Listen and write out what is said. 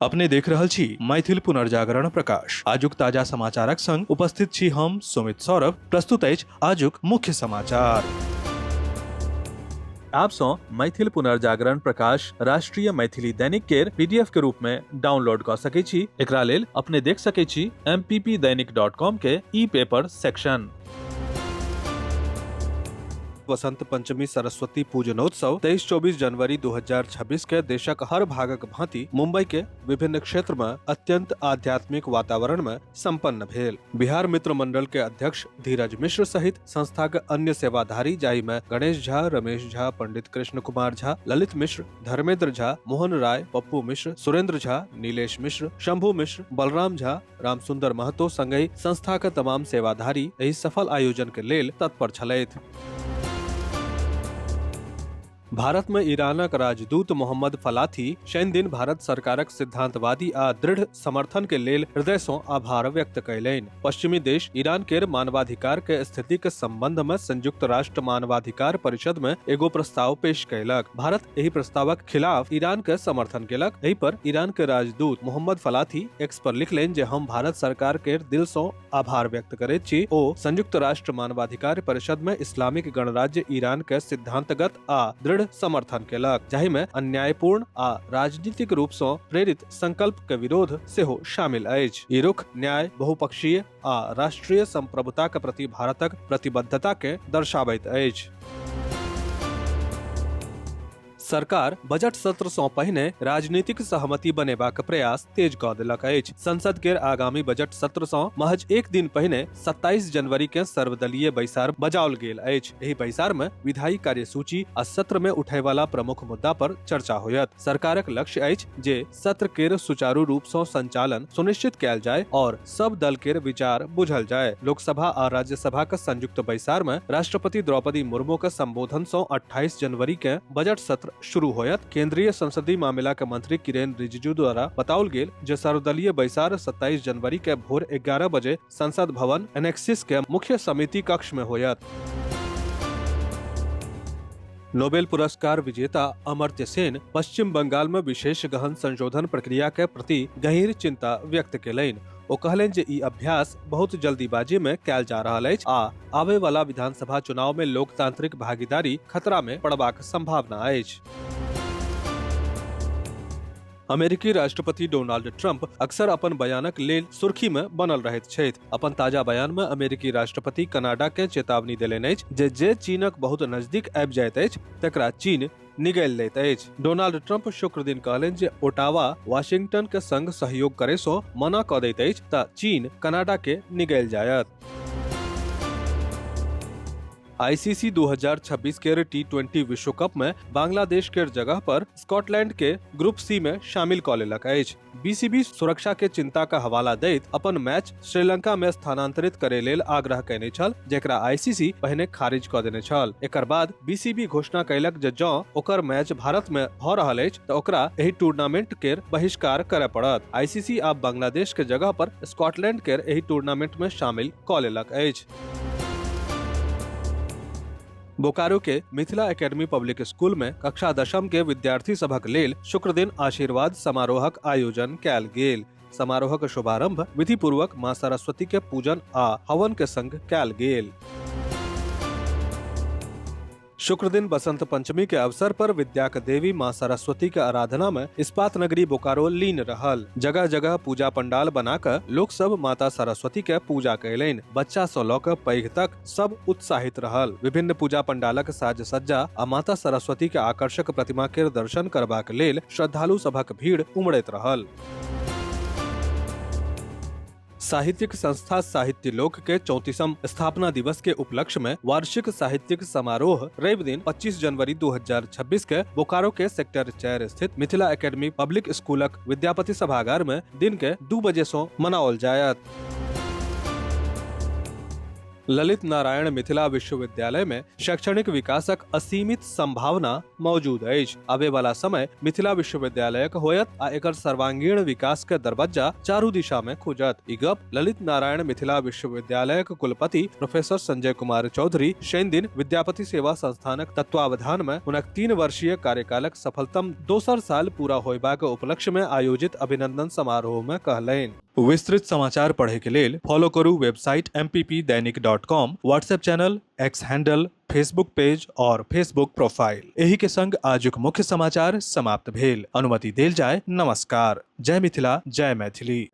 अपने देख रहल छी मैथिल पुनर्जागरण प्रकाश। आजुक ताजा समाचारक संग उपस्थित छी हम सुमित सौरभ। प्रस्तुत अछि आजुक मुख्य समाचार। आप सँ मैथिल पुनर्जागरण प्रकाश राष्ट्रीय मैथिली दैनिक केर पीडीएफ के रूप में डाउनलोड कऽ सकै छी। एकरा लेल अपने देख सकै छी mppdainik.com के ई पेपर सेक्शन। वसंत पंचमी सरस्वती पूजनोत्सव 23-24 जनवरी 2026 के देशक हर भागक भांति मुंबई के विभिन्न क्षेत्र में अत्यंत आध्यात्मिक वातावरण में संपन्न भेल। बिहार मित्र मंडल के अध्यक्ष धीरज मिश्र सहित संस्था के अन्य सेवाधारी जाहि में गणेश झा, रमेश झा, पंडित कृष्ण कुमार झा, ललित मिश्र, धर्मेंद्र झा, मोहन राय, पप्पू मिश्र, सुरेंद्र झा, नीलेश मिश्र, शंभू मिश्र, बलराम झा, रामसुंदर महतो संगहि संस्था के तमाम सेवाधारी एहि सफल आयोजन के लेल तत्पर छलथि। भारत में ईरानक राजदूत मोहम्मद फलाथी शनि दिन भारत सरकारक सिद्धांतवादी आ दृढ़ समर्थन के लेल हृदय सं आभार व्यक्त कयलनि। पश्चिमी देश ईरान केर मानवाधिकार के स्थिति के संबंध में संयुक्त राष्ट्र मानवाधिकार परिषद में एगो प्रस्ताव पेश कयलक। भारत एहि प्रस्तावक खिलाफ ईरान के समर्थन केलक। एहि पर ईरान के राजदूत मोहम्मद फलाथी एक्स पर लिखलनि जे हम भारत सरकार के दिल सं आभार व्यक्त करैत छी। ओ संयुक्त राष्ट्र मानवाधिकार परिषद में इस्लामिक गणराज्य ईरान के सिद्धांतगत आ दृढ़ समर्थन केलक, जाहि में अन्यायपूर्ण आ राजनीतिक रूप सं प्रेरित संकल्प के विरोध सेहो शामिल अछि। ई रुख न्याय, बहुपक्षीय आ राष्ट्रीय संप्रभुता के प्रति भारतक प्रतिबद्धता के दर्शाबैत अछि। सरकार बजट सत्र सं पहिने राजनीतिक सहमति बनेबाक प्रयास तेज कऽ देलक अछि। संसद केर आगामी बजट सत्र सं महज एक दिन पहिने 27 जनवरी के सर्वदलीय बैसार बजाओल गेल अछि। एहि बैसार में विधायी कार्यसूची आ सत्र में उठय वाला प्रमुख मुद्दा पर चर्चा होयत। सरकारक लक्ष्य अछि जे सत्र केर सुचारू रूप सं संचालन सुनिश्चित कयल जाय और सब दल केर विचार बुझल जाय। लोकसभा आ राज्यसभा के संयुक्त बैसार में राष्ट्रपति द्रौपदी मुर्मू के संबोधन सं 28 जनवरी के बजट सत्र शुरू होयत। केंद्रीय संसदीय मामला के मंत्री किरेन रिजिजू द्वारा बताओल गेल जे सर्वदलीय बैसार 27 जनवरी के भोर 11 बजे संसद भवन एनेक्सिस के मुख्य समिति कक्ष में होयत। नोबेल पुरस्कार विजेता अमर्त्य सेन पश्चिम बंगाल में विशेष गहन संशोधन प्रक्रिया के प्रति गहीर चिंता व्यक्त केलनि। ओ कहलनि जे ई अभ्यास बहुत जल्दीबाजी में कयल जा रहल अछि आ आबय वाला विधानसभा चुनाव में लोकतांत्रिक भागीदारी खतरा में पड़बाक संभावना अछि। अमेरिकी राष्ट्रपति डोनाल्ड ट्रंप अक्सर अपन बयानक लेल सुर्खी में बनल रहैत छथि। अपन ताजा बयान में अमेरिकी राष्ट्रपति कनाडा के चेतावनी देलनि अछि जे जे चीनक बहुत नजदीक आबि जाइत अछि तकरा चीन निगलि लैत अछि। डोनाल्ड ट्रंप शुक्र दिन कहलनि जे ओटावा वाशिंगटन के संग सहयोग करे सं मना कऽ दैत अछि तऽ चीन कनाडा के निगलि जायत। आईसीसी 2026 के टी20 विश्व कप में बांग्लादेश के जगह पर स्कॉटलैंड के ग्रुप सी में शामिल कऽ लेलक अछि। बीसीबी सुरक्षा के चिंता का हवाला दैत अपन मैच श्रीलंका में स्थानांतरित करे लेल आग्रह कयने छल, जेकरा आईसीसी पहिने खारिज कऽ देने छल। एकर बाद बीसीबी घोषणा कयलक जे जँ ओकर मैच भारत में भऽ रहल अछि तऽ ओकरा एहि टूर्नामेंट केर बहिष्कार करय पड़त। आईसीसी आब बांग्लादेश के जगह पर स्कॉटलैंड केर एहि टूर्नामेंट में शामिल कऽ लेलक अछि। बोकारो के मिथिला एकेडमी पब्लिक स्कूल में कक्षा दशम के विद्यार्थी सभक लेल शुक्र दिन आशीर्वाद समारोहक आयोजन कयल गेल। समारोहक शुभारंभ विधि पूर्वक मां सरस्वती के पूजन आ हवन के संग कयल गेल। शुक्र दिन बसंत पंचमी के अवसर पर विद्याक देवी मां सरस्वती के आराधना में इस्पात नगरी बोकारो लीन रहल। जगह जगह पूजा पंडाल बना के लोक सब माता सरस्वती के पूजा कयलनि। बच्चा सँ लऽ के पैघ तक सब उत्साहित रहल। विभिन्न पूजा पंडालक साज सज्जा आ माता सरस्वती के आकर्षक प्रतिमा के दर्शन करबाक लेल श्रद्धालु सभक भीड़ उमड़ैत रहल। साहित्यिक संस्था साहित्य लोक के 34म स्थापना दिवस के उपलक्ष्य में वार्षिक साहित्यिक समारोह रवि दिन 25 जनवरी 2026 के बोकारो के सेक्टर 4 स्थित मिथिला एकेडमी पब्लिक स्कूलक विद्यापति सभागार में दिन के 2 बजे से मनाओल जायत। ललित नारायण मिथिला विश्वविद्यालय में शैक्षणिक विकासक असीमित संभावना मौजूद अछि। आबे वाला समय मिथिला विश्वविद्यालयक होयत आ एकर सर्वांगीण विकास के दरवाजा चारू दिशा में खुजत। ई गप ललित नारायण मिथिला विश्वविद्यालयक कुलपति प्रोफेसर संजय कुमार चौधरी शनि दिन विद्यापति सेवा संस्थानक तत्वावधान में हुनक 3 वर्षीय कार्यकालक सफलतम दोसर साल पूरा होयबाक उपलक्ष्य में आयोजित अभिनंदन समारोह में कहलनि। विस्तृत समाचार पढ़े के लेल फॉलो करू website mppdainik.com, WhatsApp channel, X handle, Facebook page और फेसबुक प्रोफाइल। एही के संग आजुक मुख्य समाचार समाप्त भेल। अनुमति देल जाय। नमस्कार। जय मिथिला, जय मैथिली।